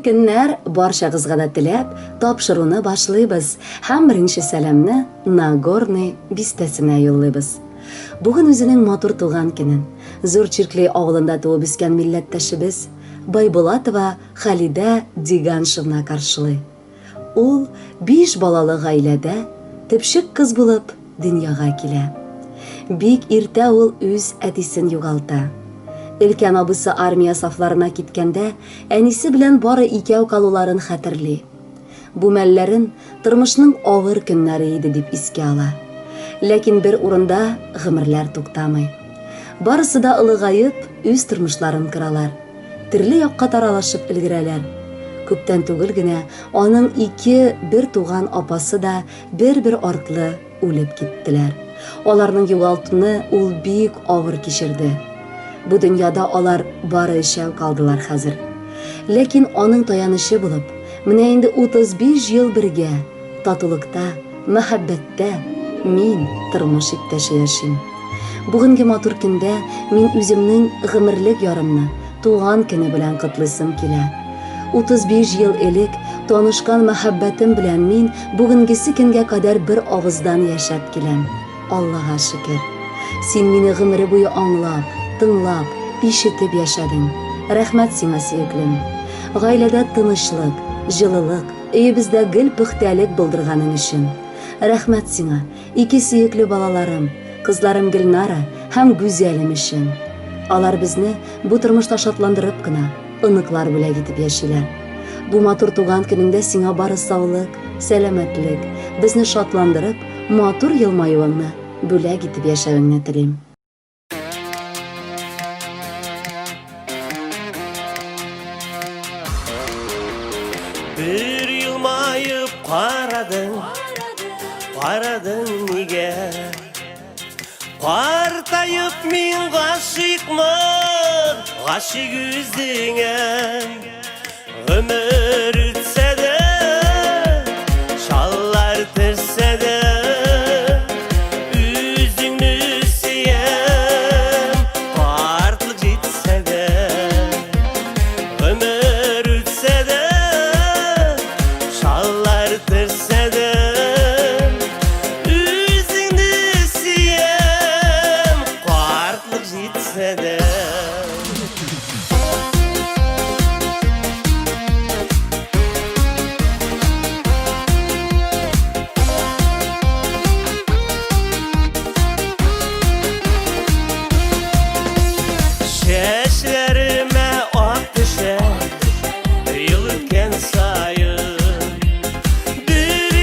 көннәр барчагызга да теләп, тапшыруны башлыйбыз һәм беренче сәламне Нагорный бистәсенә юллыйбыз. Бүген үзенең матур туган көнен Зур Чирклей авылында туып үскән милләттәшебез Байбулатова Халидә Диганшевна каршылый. Ул биш балалы гаиләдә төпчек кыз булып дөньяга килә. Бик иртә ул үз әтисен югалта. Өлкән абысы армия сафларына киткәндә, әнисе белән бары икәү калуларын хәтерли. Бу мәлләрен тормышның авыр көннәре иде дип искә ала. Ләкин бер урында гомерләр туктамый. Барысы да олыгаеп, үз тормышларын коралар. Төрле якка таралышып өлгерәләр. Күптән түгел генә аның ике бер туган апасы да бер-бер артлы үлеп киттеләр. Аларның югалтуны ул бик авыр кичерде. Бу дөньяда алар бары өчәү калдылар хәзер. Ләкин аның таянычы булып, менә инде 35 ел бергә, татулыкта, мәхәббәттә мин, тормыш иптәше яшим. Бүгенге матур көндә мин үземнең гомерлек ярымны туган көне белән котлыйсым килә. 35 ел элек танышкан мәхәббәтем белән мин бүгенгесе көнгә кадәр бер авыздан яшәп киләм. Аллага шөкер. Син мине гомере буе аңлап, тыңлап, ишетеп яшәдең. Рәхмәт сиңа, сөеклем. Гаиләдә тынычлык, җылылык, өебездә гел пөхтәлек булдырганың өчен. Рәхмәт сиңа, Ике сөекле балаларым, кызларым Гөлнара һәм Гүзәлем өчен. Алар безне бу тормышта шатландырып кына, оныклар бүләк итеп яшиләр. Бу матур туган көнеңдә сиңа бары саулык, сәламәтлек, безне шатландырып, матур елмаюыңны бүләк итеп яшәвеңне телим. Бер елмаеп карадың, карадың нигә? Картаеп мин гашыйкмын, гашыйк үзеңә. Гомер үтсә дә, шаллар төшсә дә, үзеңне сөям, картлык җитсә дә. Гомер үтсә дә, шаллар төшсә дә, үзеңне сөям, картлык җитсә дә. Чәчләремә ак төшә, ел үткән саен. Бер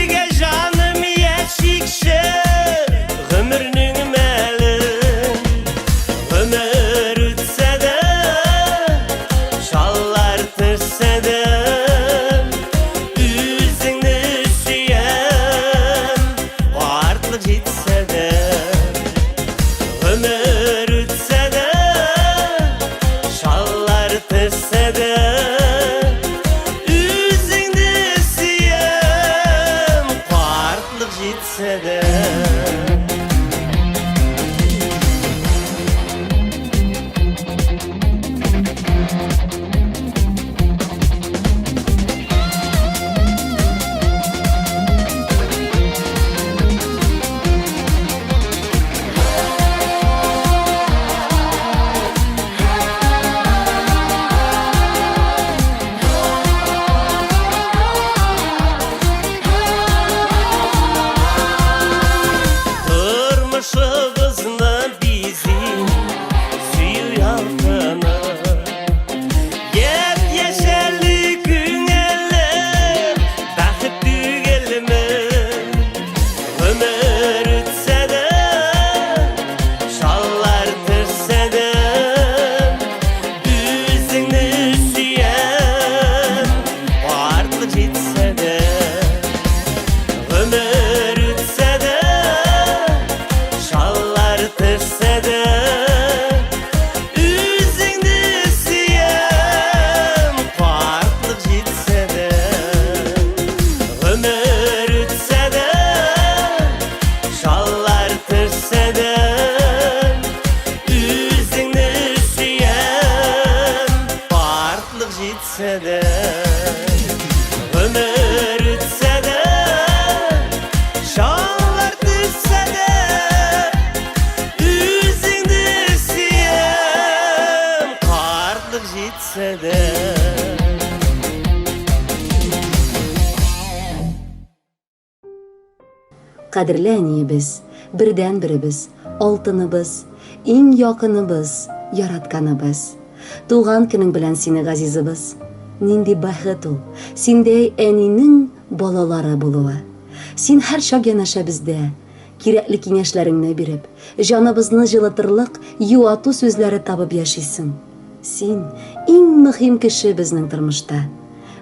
Кадерле әниебез, бердәнберебез, алтыныбыз, иң якыныбыз, яратканыбыз. Туган көнең белән сине, газизыбыз! Нинди бәхет ул, синдәй әнинең балалары булуы. Син һәрчак янәшәбездә, кирәкле киңәшләреңне биреп, җаныбызны җылытырлык юату сүзләре табып яшисең. Син, иң мөһим кеше безнең тормышта.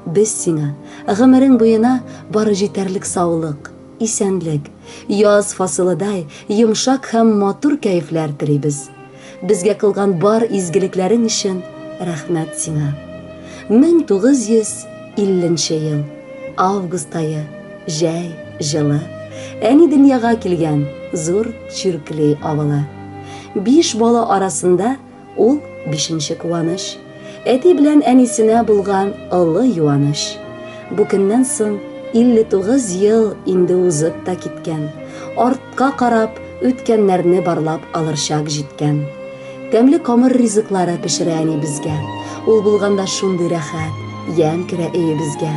Без сиңа гомерең буена бары җитәрлек саулык, исәнлек, яз фасылыдай йомшак һәм матур кәефләр телибез. Безгә кылган бар изгелекләрең өчен рәхмәт сиңа. 1950 нче ел, август ае, җәй, җылы. Әни дөньяга килгән Зур Чүркли авылы. Биш бала арасында Ул, бишенче куаныч. Әти белән әнисенә булган олы юаныч. Бу көннән соң 59 ел инде узып та киткән. Артка карап, үткәннәрне барлап алыр чак җиткән. Тәмле камыр ризыклары пешерә әни безгә. Ул булганда шундый рәхәт, ямь керә өебезгә.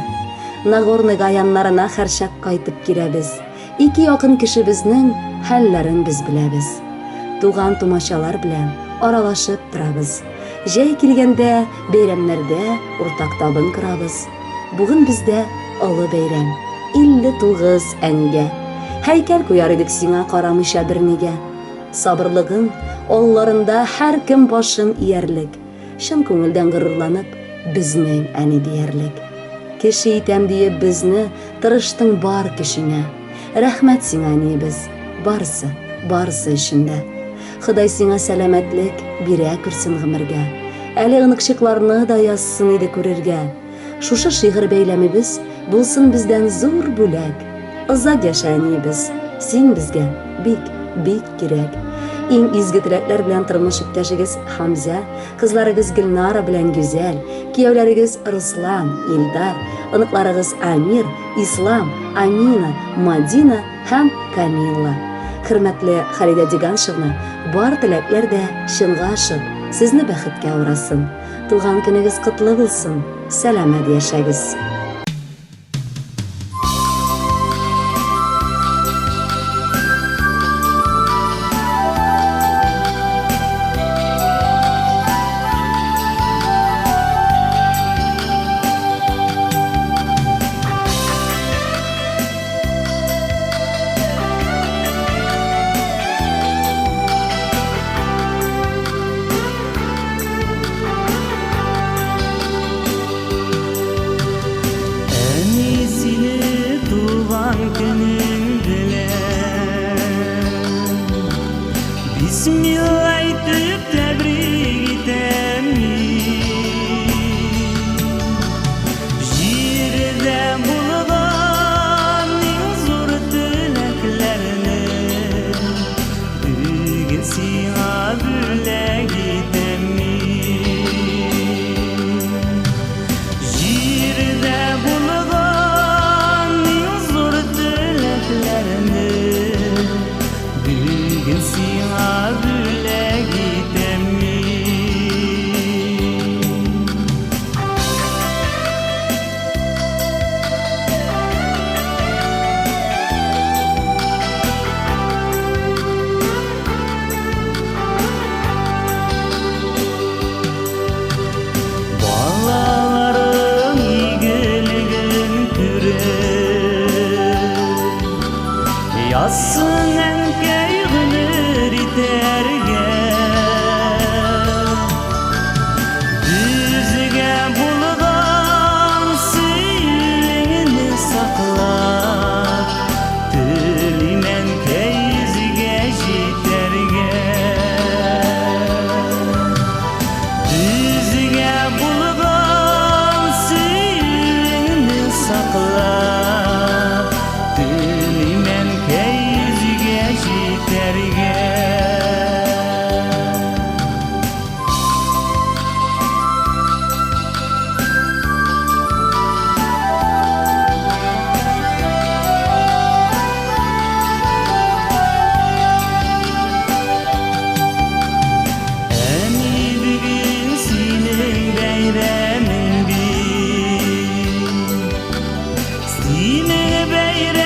Нагорныйга яннарына һәрчак кайтып киләбез. Ике якын кешебезнең хәлләрен без беләбез. Туган-тумачалар белән аралашып торабыз. Җәй килгәндә, бәйрәмнәрдә уртак табын корабыз. Бүген бездә олы бәйрәм, 59 әнигә. Һәйкәл куяр идек сиңа карамыйча бернигә. Сабырлыгың алларында һәркем башын иярлек. Чын күңелдән горурланып, безнең әни диярлек. Кеше итәм диеп безне тырыштың бар көчеңә. Рәхмәт сиңа, әниебез, барысы, барысы өчен дә. Ходай сиңа сәламәтлек бирә күрсен гомергә. Әле оныкчыкларны да язсын иде күрергә. Шушы шигырь бәйләмебез булсын бездән зур бүләк. Озак яшә, әниебез, син безгә бик, бик кирәк. Иң изге теләкләр белән тормыш иптәшегез Хамзә, кызларыгыз Гөлнара белән Гүзәл, кияүләрегез Руслан, Илдар, оныкларыгыз Амир, Ислам, Амина, Мадина һәм Камилла. Хөрмәтле Халидә Диганшевна, бар теләкләр дә чынга ашып, сезне бәхеткә урасын. Туган көнегез котлы булсын, сәламәт яшәгез! Әни сине туган көнең белән Бисмилла әйтеп тәбрик итәм мин. Җирдә булган иң зур теләкләрне Бүген сиңа бүләк итәм мин. Җирдә булган иң зур теләкләрне Бүген сиңа бүләк итәм мин. Балаларың игелеген күреп, Язсын әнкәй гомер итәргә. Безгә булган сөюеңне саклап, Телим әнкәй йөзгә җитәргә. Безгә булган сөюеңне саклап, Телим әнкәй йөзгә җитәргә. Әни бүген синең бәйрәмең бит. Синең бәйрәмең.